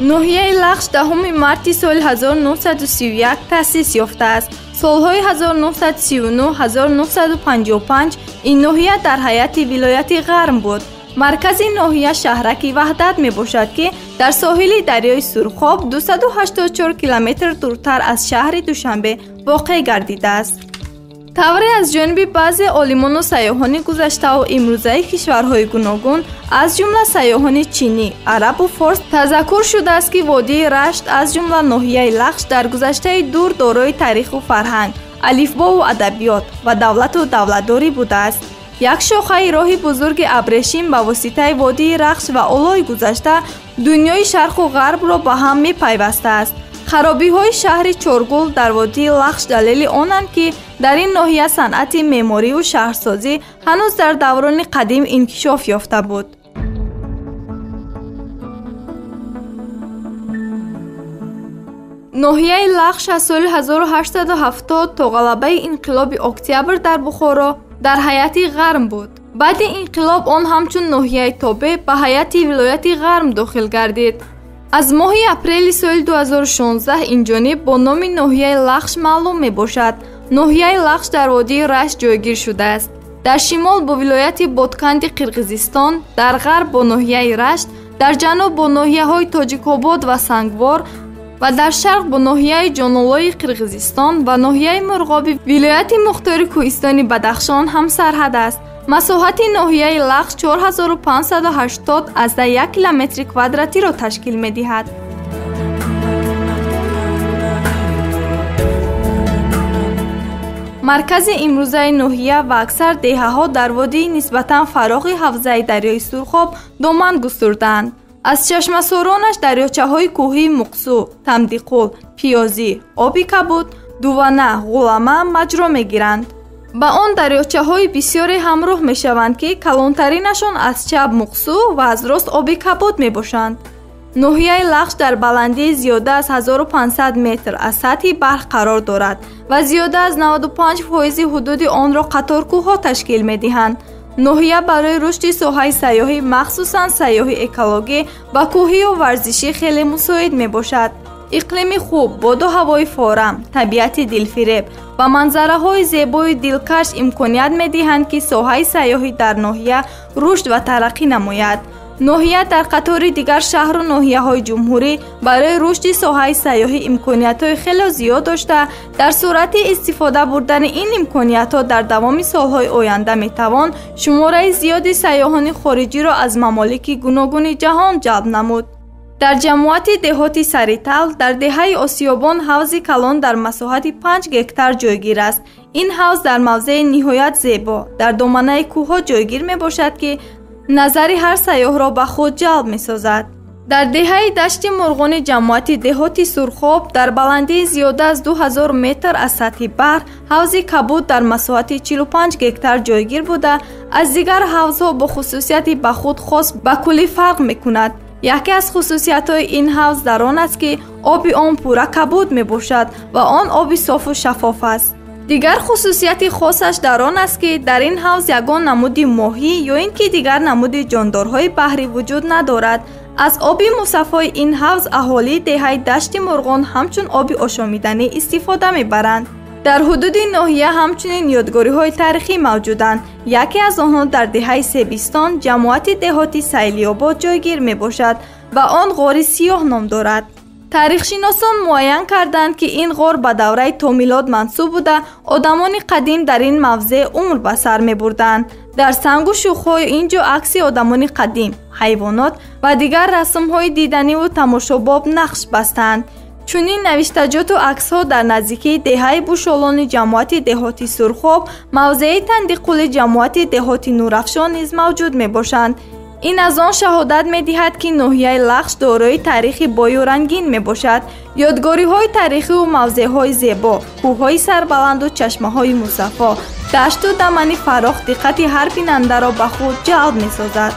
Ноҳияи Лахш 10 марти соли 1931 таъсис ёфтааст. Солҳои 1939-1955 ин ноҳия дар ҳайати вилояти Ғарм буд. Маркази ноҳия шаҳраки Ваҳдат мебошад, ки дар соҳили дарёи Сурхоб 284 километр дуртар аз шаҳри Душанбе воқеъ гардидааст. Тавре аз ҷониби баъзе олимону сайёҳони гузаштаву имрӯзаи кишварҳои гуногун, аз ҷумла сайёҳони чинӣ, арабу форс тазаккур шудааст, ки водии Рашт, аз ҷумла ноҳияи Лахш, дар гузаштаи дур дорои таъриху фарҳанг, алифбову адабиёт ва давлату давлатдорӣ будааст. Як шохаи роҳи бузурги абрешим ба воситаи водии Рахш ва Олой гузашта дунёи шарқу ғарбро ба ҳам мепайвастааст. Харобиҳои шаҳри Чоргул дар водии Лахш далели онанд, ки дар ин ноҳия санъати меъморию шаҳрсозӣ ҳанӯз дар даврони қадим инкишоф ёфта буд. Ноҳияи Лахш аз соли 1870 то ғалабаи инқилоби октябр дар Бухоро дар ҳайати Ғарм буд. Баъди инқилоб он ҳамчун ноҳияи тобеъ ба ҳайати вилояти Ғарм дохил гардид. Аз моҳи апрели соли 2016 инҷониб бо номи ноҳияи Лахш маълум мебошад. Ноҳияи Лахш дар водии Рашт ҷойгир шудааст. Дар шимол бо вилояти Ботканди Қирғизистон, дар ғарб бо ноҳияи Рашт, дар ҷануб бо ноҳияҳои Тоҷикобод ва Сангвор ва дар шарқ бо ноҳияи Ҷонолои Қирғизистон ва ноҳияи Мурғоби вилояти мухтори кӯҳистони Бадахшон ҳамсарҳад аст. Масоҳати ноҳияи Лахш 4580,1 километри квадратиро ташкил медиҳад. Маркази имрӯзаи ноҳия ва аксар деҳаҳо дар водии нисбатан фарохи ҳавзаи дарёи Сурхоб доман густурдаанд. Аз чашмасоронаш дарёчаҳои кӯҳии Муқсу, Тамдиқул, Пиёзӣ, Оби Кабуд, Дувана, Ғулама маҷро мегиранд. Ба он дарёчаҳои бисёре ҳамроҳ мешаванд, ки калонтаринашон аз чап Муқсу ва аз рост Оби Кабуд мебошанд. Ноҳияи Лахш дар баландии зиёда аз 1500 метр аз сатҳи баҳр қарор дорад ва зиёда аз 95% ҳудуди онро қаторкӯҳҳо ташкил медиҳанд. Ноҳия барои рушди соҳаи сайёҳӣ, махсусан сайёҳи экологӣ ва кӯҳию варзишӣ хеле мусоид мебошад. Иқлими хуб, боду ҳавои форам, табиати дилфиреб ва манзараҳои зебои дилкаш имконият медиҳанд, ки соҳаи сайёҳӣ дар ноҳия рушд ва тараққӣ намояд. Ноҳия дар қатори дигар шаҳру ноҳияҳои ҷумҳурӣ барои рушди соҳаи сайёҳӣ имкониятҳои хеле зиёд дошта, дар сурати истифода бурдани ин имкониятҳо дар давоми солҳои оянда метавон шумораи зиёди сайёҳони хориҷиро аз мамолики гуногуни ҷаҳон ҷалб намуд. Дар ҷамоати деҳоти Саритал дар деҳаи Осиёбон ҳавзи калон дар масоҳати 5 гектар ҷойгир аст. Ин ҳавз дар мавзеи ниҳоят зебо дар доманаи кӯҳҳо ҷойгир мебошад, ки назари ҳар сайёҳро ба худ ҷалб месозад. Дар деҳаи Дашти Мурғони ҷамоати деҳоти Сурхоб дар баландии зиёда аз 2000 метр аз сатҳи баҳр ҳавзи Кабуд дар масоҳати 45 гектар ҷойгир буда, аз дигар ҳавзҳо бо хусусияти ба худ хос ба куллӣ фарқ мекунад. Яке аз хусусиятҳои ин ҳавз дар он аст, ки оби он пурра кабуд мебошад ва он оби софу шаффоф аст. Дигар хусусияти хосаш дар он аст, ки дар ин ҳавз ягон намуди моҳӣ ё ин ки дигар намуди ҷондорҳои баҳрӣ вуҷуд надорад. Аз оби мусаффои ин ҳавз аҳолии деҳаи Дашти Мурғон ҳамчун оби ошомиданӣ истифода мебаранд. Дар ҳудуди ноҳия ҳамчунин ёдгориҳои таърихӣ мавҷуданд. Яке аз онҳо дар деҳаи Себистон ҷамоати деҳоти Сайлиобод ҷойгир мебошад ва он ғори Сиёҳ ном дорад. Таърихшиносон муайян карданд, ки ин ғор ба давраи томилод мансуб буда, одамони қадим дар ин мавзеъ умр ба сар мебурданд. Дар сангу шухҳои ин ҷо акси одамони қадим, ҳайвонот ва дигар расмҳои диданиву тамошобоб нақш бастанд. Чунин навиштаҷоту аксҳо дар наздикии деҳаи Бушолони ҷамоати деҳоти Сурхоб, мавзеи Тандиқули ҷамоати деҳоти Нурафшон низ мавҷуд мебошанд. Ин аз он шаҳодат медиҳад, ки ноҳияи Лахш дорои таърихи бою рангин мебошад. Ёдгориҳои таърихиву мавзеъҳои зебо, кӯҳҳои сарбаланду чашмаҳои мусаффо, дашту дамани фарох диққати ҳар бинандаро ба худ ҷалб месозад.